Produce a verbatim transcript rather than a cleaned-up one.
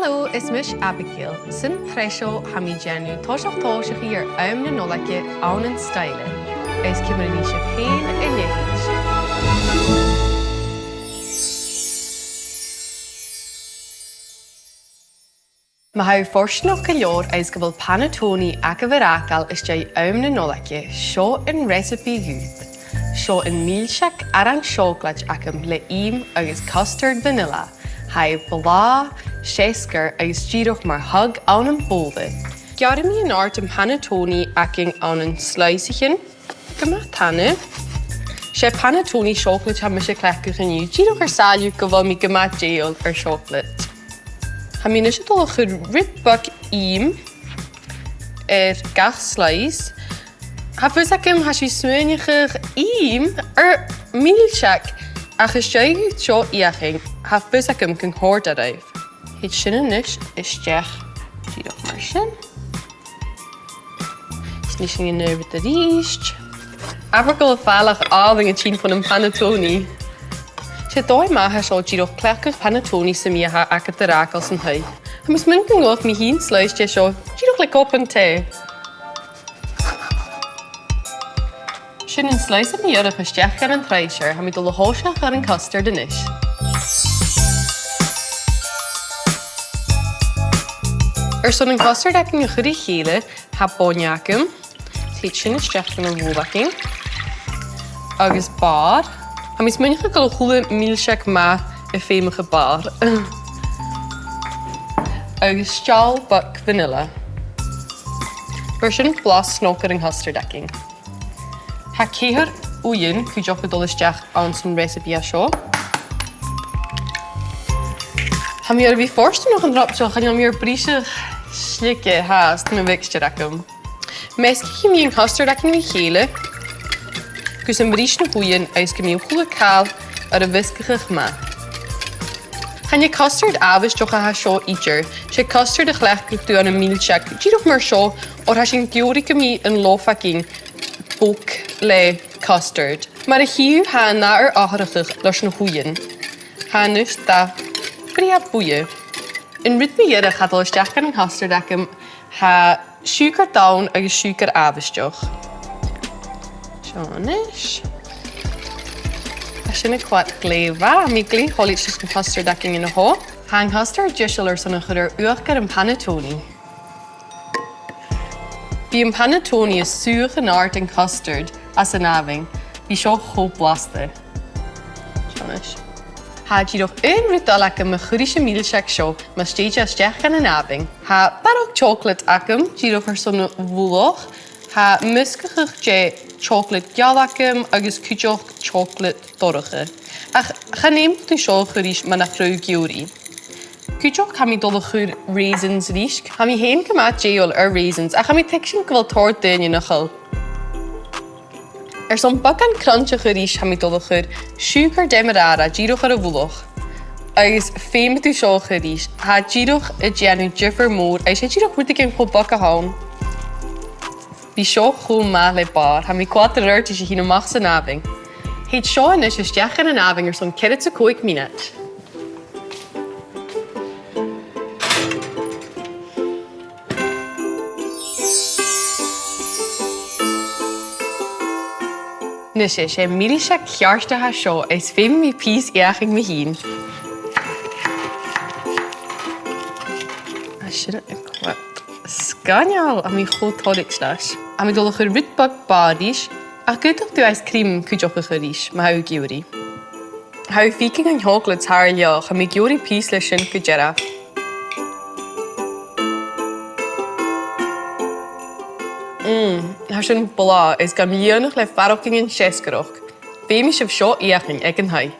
Hello, is mise Abigail. San t-sreath seo, tha mi a' dèanamh toiseach tòiseachaidh air àm na Nollaige ann an Style, agus ciamar a nì sibh fhèin a leithid. Ma tha thu fortanach gu leòr agus gu bheil panettone agaibh air fhàgail às dèidh àm na Nollaige, seo an recipe dhut. Seo am milseag aran seoclaid agam le ìm agus custard vanilla. Tha e blàth, seasgair agus dìreach mar hug ann am bobhla. Gearraidh mi an-àirde am panettone againn ann an sliceachan gu math tana. 'S e panettone seoclaid a tha mise a' cleachdadh an-diugh, dìreach air sàilleabh gu bheil mi gu math dèidheil air seoclaid. Tha mi a-nis a' dol a chur rud beag ìm air gach slice. Tha fios agam, tha sibh a' smaoineachadh, ìm air milseag, ach às dèidh seo fheuchainn, tha fios agam gun còrd e ribh. Thèid sin a-nis a-steach dìreach mar sin. Is nì sinn an aon rud a-rithist. Abair gu bheil fàileadh àlainn a' tighinn bhon am panettone. 'S e dòigh math a tha seo dìreach cleachdadh panettone sam bith a tha agad air fhàgail san taigh. Tha mi a' smaoineachadh gun gabhadh mi fhìn slice de seo, dìreach le cupan tì. Sin an slice mu dheireadh a-steach dhan an treidhsear, tha mi a' dol a thòiseachadh air an custard a-nis. Airson an custard againn a chur ri chèile, tha bainne agam, thèid sin a-steach dhan a' bhobhla againn. Agus bàrr. Tha mi a' smaoineachadh gu bheil a h-uile milseag math a' feumachadh bàrr. Agus steall beag vanilla. Bheir sin blas snog air an custard againn. Tha ceithir uighean cuideachd a' dol a-steach anns an recipe a tha seo. Tha mi air a bhith fortanach an-dràsta, chan eil mi air briseadh slige fhathast mu mhixture agam. Measgaichidh mi an custard againn ri chèile, gus am bris na h-uighean agus gum bi a h-uile càil air a mheasgachadh math. Chan e custard àbhaisteach a tha seo idir, 's e custard a chleachdadh tu ann am milseag, dìreach mar seo, oir tha sinn ag iarraidh gum bi an loaf againn bog le custard. Mar a chì thu, tha e na fhor atharrachadh leis na h-uighean. Tha e a-nis dath brèagha buidhe. An rud mu dheireadh a tha a' dol a-steach dhan an custard agam, tha siùcar donn agus siùcar àbhaisteach. Seo a-nis. Tha sin a' coimhead glè mhath, tha mi glè thoilichte leis an custard againn an seo. Tha an custard deiseil airson a chur air uachdar am panettone. Bidh am panettone a' suathadh an-àirde an custard às an àmhainn. Bidh seo cho blasta. Seo a-nis. Tha dìreach aon rud eile agam a chur ris a' mhilseag seo, mus tèid e a-steach dhan an àmhainn. Tha barrachd teòclaid agam, dìreach airson a' mhullach. Tha measgachadh de theòclaid gheal agam agus cuideachd teòclaid dorcha. Ach chan fheum thu seo a chur ris mura h-eil thu ag iarraidh. Cuideachd tha mi a' dol a chur raisins ris. Tha mi fhèin gu math dèidheil air raisins, ach tha mi a' tuigsinn gu bheil tòrr daoine nach eil. Airson beagan crunch a chur ris, tha mi a' dol a chur siùcar demerara dìreach air a' mhullach. Agus feumaidh tu seo a chur ris. Tha e dìreach a' dèanamh diofar mòr, agus 's e dìreach rudeigin cho beag a th' ann. Bidh seo cho math le bàrr. Tha mi a' coimhead air adhart ris a thighinn a-mach às an àmhainn. Thèid seo a-nis a-steach dhan an àmhainn airson ceathrad 's a còig mionaid. Nise, 's e milseag cheart a tha seo, is feumaidh mi pìos fheuchainn mi fhìn. Tha sin a' coimhead sgoinneil, tha mi cho toilichte leis. Tha mi a' dol a chur rud beag bàrr ris, ach dh'fhaodadh tu ice cream cuideachd a chur ris, ma tha thu ag iarraidh. Tha thu a' faicinn an teòclaid thar leotha, tha mi ag iarraidh pìos leis sin gu dearbh. Mm, tha sin blàth, is gam lìonadh le faireachdainnean seasgarach. Feumaidh sibh seo fheuchainn aig an taigh.